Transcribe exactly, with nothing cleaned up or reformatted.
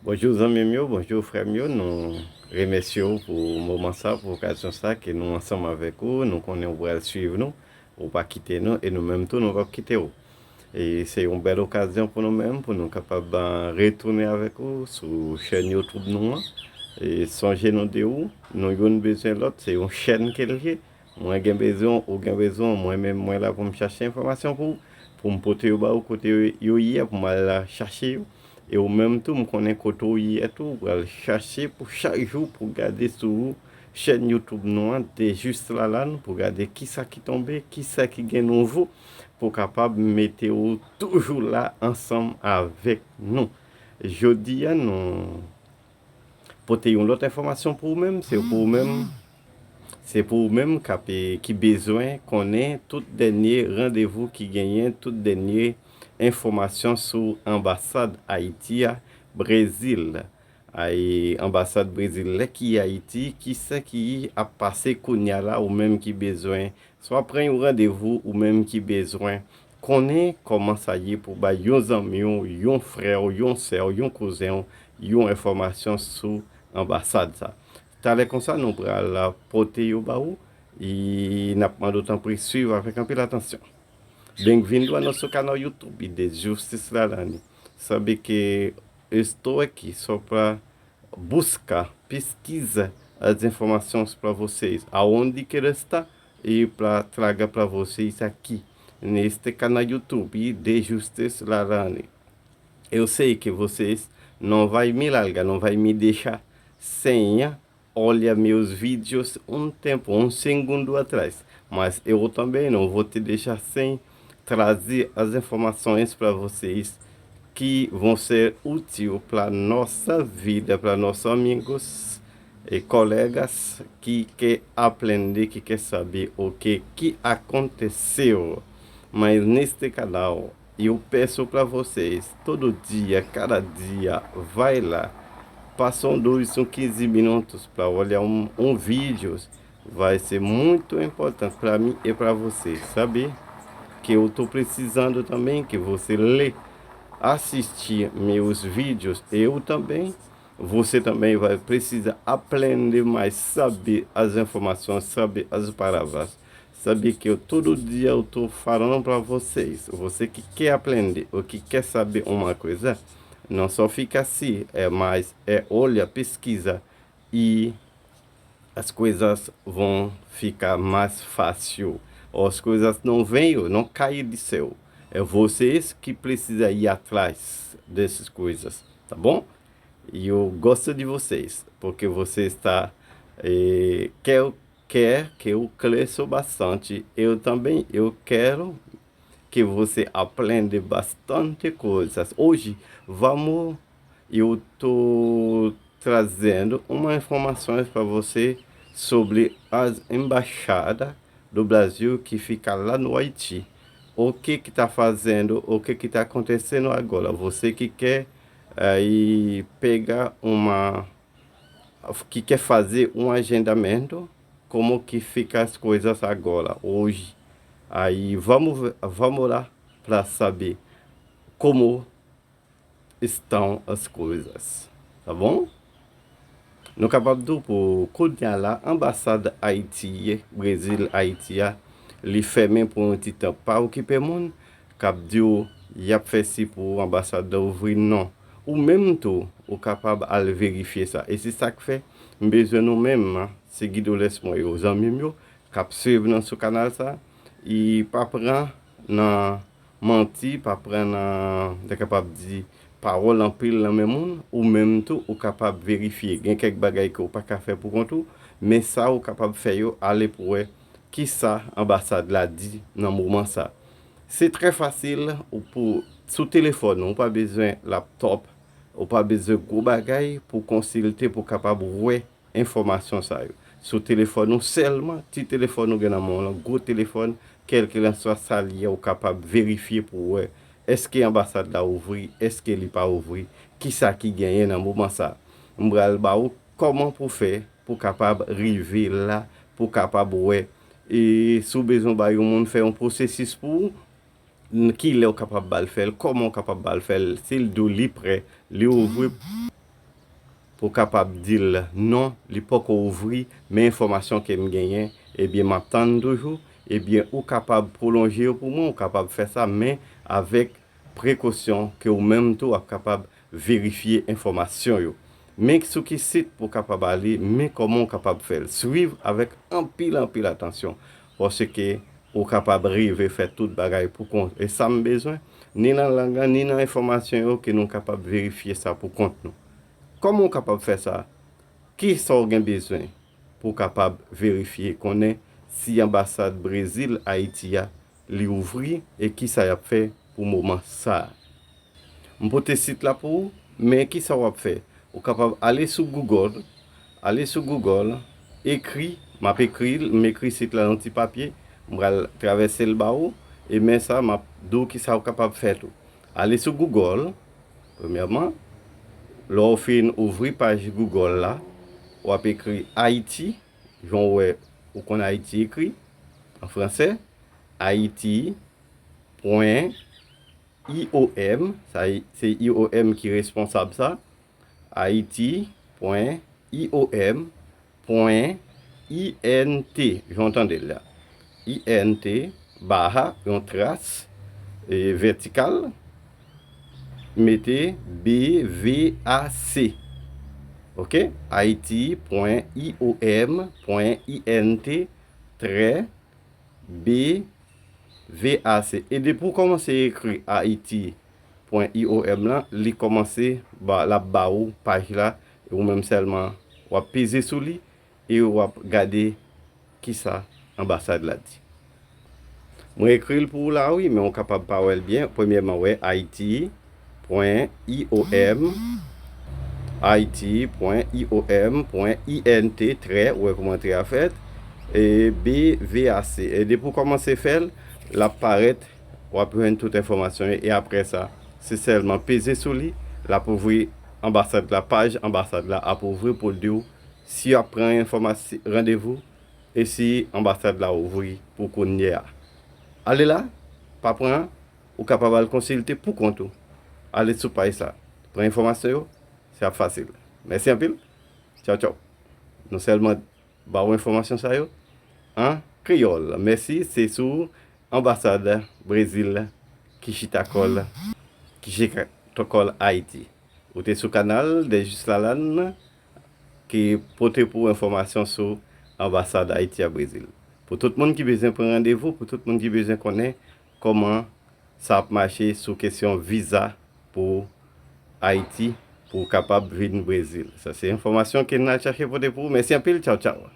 Bonjou zanmi m yo, bonjou frè m yo, nou remèsye w pou moman sa, pou okazyon sa ke nou ansanm avèk ou, nou konnen w pral swiv nou, ou pa kite nou e nou menm tou nou p ap kite w. E se yon bèl okazyon pou nou menm, pou nou kapab retounen avèk ou sou chèn YouTube nou an. E sonje nou de ou, nou youn bezwen lòt, se yon chèn ke l ye. Mwen gen bezwen, ou gen bezwen, mwen menm mwen la pou m chache enfòmasyon pou ou, pou m pote yo ba ou kote yo ye, pou m al chache yo. E ou menm tou, m konnen kote w ye tou, ou pral chache pou chak jou pou gade sou chèn YouTube nou an, Dejus Lalann, pou gade kisa ki tonbe, kisa ki gen nouvo, pou kapab mete w toujou la ansanm avèk nou. Jodi a, nou pote yon lòt enfòmasyon pou ou menm, se pou ou menm, se pou ou menm k ap, ki bezwen konnen tout dènye randevou ki genyen, tout dènye enfòmasyon sou anbasad Ayiti a, Brezil. Ay, anbasad Brezil, lè ki Ayiti, kisa ki ap pase kounye a la, ou menm ki bezwen swa pran yon randevou, ou menm ki bezwen konnen kòman sa ye pou bay yon zanmi w, yon frè w, yon sè w, yon kouzen w, yon enfòmasyon sou anbasad sa. Talè konsa, nou pral pote yo ba ou, e n ap mande w tanpri swiv avèk anpil atansyon. Benvenido a nosso canal YouTube de Justice Lalani. Sabe que eu estou aqui só para buscar, pesquisa as informações para vocês, aonde que ele está, e para traga para vocês aqui neste canal YouTube de Justice Lalani. Eu sei que vocês não vai me largar, não vai me deixar sem olha meus vídeos um tempo, um segundo atrás, mas eu também não vou te deixar sem trazer as informações para vocês que vão ser útil para nossa vida, para nossos amigos e colegas que quer aprender, que quer saber o que que aconteceu. Mas neste canal, eu peço para vocês, todo dia, cada dia, vai lá, passam dois ou quinze minutos para olhar um, um vídeo, vai ser muito importante para mim e para vocês, sabe? Que eu estou precisando também que você lê, assistir meus vídeos, eu também. Você também vai precisar aprender mais, saber as informações, saber as palavras. Sabe que eu, todo dia eu estou falando para vocês. Você que quer aprender ou que quer saber uma coisa, não só fica assim, é mais, é olha, pesquisa e as coisas vão ficar mais fácil. As coisas não vêm, não caem do céu. É vocês que precisam ir atrás dessas coisas, tá bom? E eu gosto de vocês, porque você está, eh, quer, quer que eu cresça bastante. Eu também, eu quero que você aprenda bastante coisas. Hoje, vamos, eu estou trazendo uma informações para você sobre as embaixadas do Brasil que fica lá no Haiti. O que que está fazendo, o que que está acontecendo agora? Você que quer aí pegar uma, que quer fazer um agendamento, como que fica as coisas agora, hoje? Aí vamos ver, vamos lá para saber como estão as coisas, tá bom? Nou kapab di w pou kounye a la, anbasad Ayiti, Brezil Ayiti a, li fèmen pou yon ti tan. Pa okipe moun k ap di w y ap fè si pou anbasad la ouvri, non. Ou menm tou, ou kapab al verifye sa. E se sa k fè m bezwen nou menm, Seguidores mwen yo, zanmi m yo, k ap swiv nou sou kanal sa, e pa pran nan manti, pa pran nan, ta kapab di, pawòl anpil nan men moun, ou menm tou, ou kapab verifye. Gen kèk bagay ke w pa ka fè pou kont ou, men sa ou kapab fè yo, ale pou wè kisa anbasad la di nan moman sa. Se trè fasil, ou pou, sou telefòn ou, ou pa bezwen laptòp, ou pa bezwen gwo bagay pou konsilte, pou kapab wè enfòmasyon sa yo. Sou telefòn ou sèlman, ti telefòn ou gen nan men w lan, gwo telefòn, kèlkelanswa sa l ye, ou kapab verifye pou w wè èske anbasad la ouvri, èske li pa ouvri, kisa ki genyen nan moman sa. M pral ba ou kòman pou fè pou kapab rive la, pou kapab wè, e si w bezwen bay yon moun fè yon pwosesis pou ou, n-, kilè w kapab ba l fè l, kòman w kapab ba l fè l, si l di w li prè, li ouvri, pou w kapab di l non, li poko ouvri, men enfòmasyon ke m genyen, ebyen, m ap tann toujou, ebyen, ou kapab pwolonje yo pou mwen, ou kapab fè sa, men avèk prekosyon ke ou menm tou w ap kapab verifye enfòmasyon yo. Men sou ki sit pou w kapab ale, men kòman w kapab fè l. Swiv avèk anpil, anpil atansyon, paske ou kapab rive fè tout bagay pou kont. E sa m bezwen, ni nan lang lan, ni nan enfòmasyon yo, ke nou kapab verifye sa pou kont nou. Kòman w kapab fè sa? Kisa w gen bezwen pou w kapab verifye, konnen si anbasad Brezil Ayiti a, li ouvri, e kisa y ap fè pou moman sa a? M pote sit la pou ou, men kisa w ap fè? Ou kapab ale sou Google, ale sou Google, ekri, m ap ekri l, m ekri sit la nan ti papye, m pral travèse l ba ou, e men sa, m ap di w kisa w kapab fè tou. Ale sou Google, premyèman, lè w fin ouvri paj Google la, w ap ekri Ayiti, jan w wè ou konn Ayiti ekri, an fransè, Ayiti pwen I O M, sa, se I O M ki responsab sa, Ayiti pwen I O M pwen I N T, jan w tande l la. I N T, baha, yon tras, e, vètikal, mete B V A C. Ok? Ayiti pwen I O M pwen I N T, trè, B V A C. E depi w kòmanse ekri Ayiti pwen I O M lan, li kòmanse ba, l ap ba ou paj la, e ou menm sèlman w ap peze sou li, e w ap gade kisa anbasad la di. Mwen ekri l pou ou la, wi, men w kapab pa wè l byen. Premyèman, wè, Ayiti pwen I O M, Ayiti pwen I O M pwen I N T, trè, ou wè kòman trè a fèt, e B V A C. E depi w kòmanse fè l, l ap parèt, w ap jwenn tout enfòmasyon yo, e apre sa, se sèlman peze sou li, l ap ouvri anbasad la, paj anbasad la ap ouvri pou l di w si y ap pran enfòmasyon, randevou, e si anbasad la ouvri pou kounye a. Ale la, pa pran, ou kapab al konsilte pou kont ou. Ale sou paj sa. Pran enfòmasyon yo, se ap fasil. Mèsi anpil. Tchaw, tchaw. Nou sèlman ba w enfòmasyon sa yo an kreyòl. Mèsi, se sou anbasad Brezil ki chita kò l, ki chita kò l Ayiti. Ou te sou kanal Dèjis Lalann ki pote pou w enfòmasyon sou anbasad Ayiti a Brezil. Pou tout moun ki bezwen pran randevou, pou tout moun ki bezwen konnen kòman sa ap mache sou kesyon viza pou Ayiti, pou w kapab vin Brezil. Sa se enfòmasyon ke n al chache pote pou ou. Mèsi anpil, tchaw, tchaw.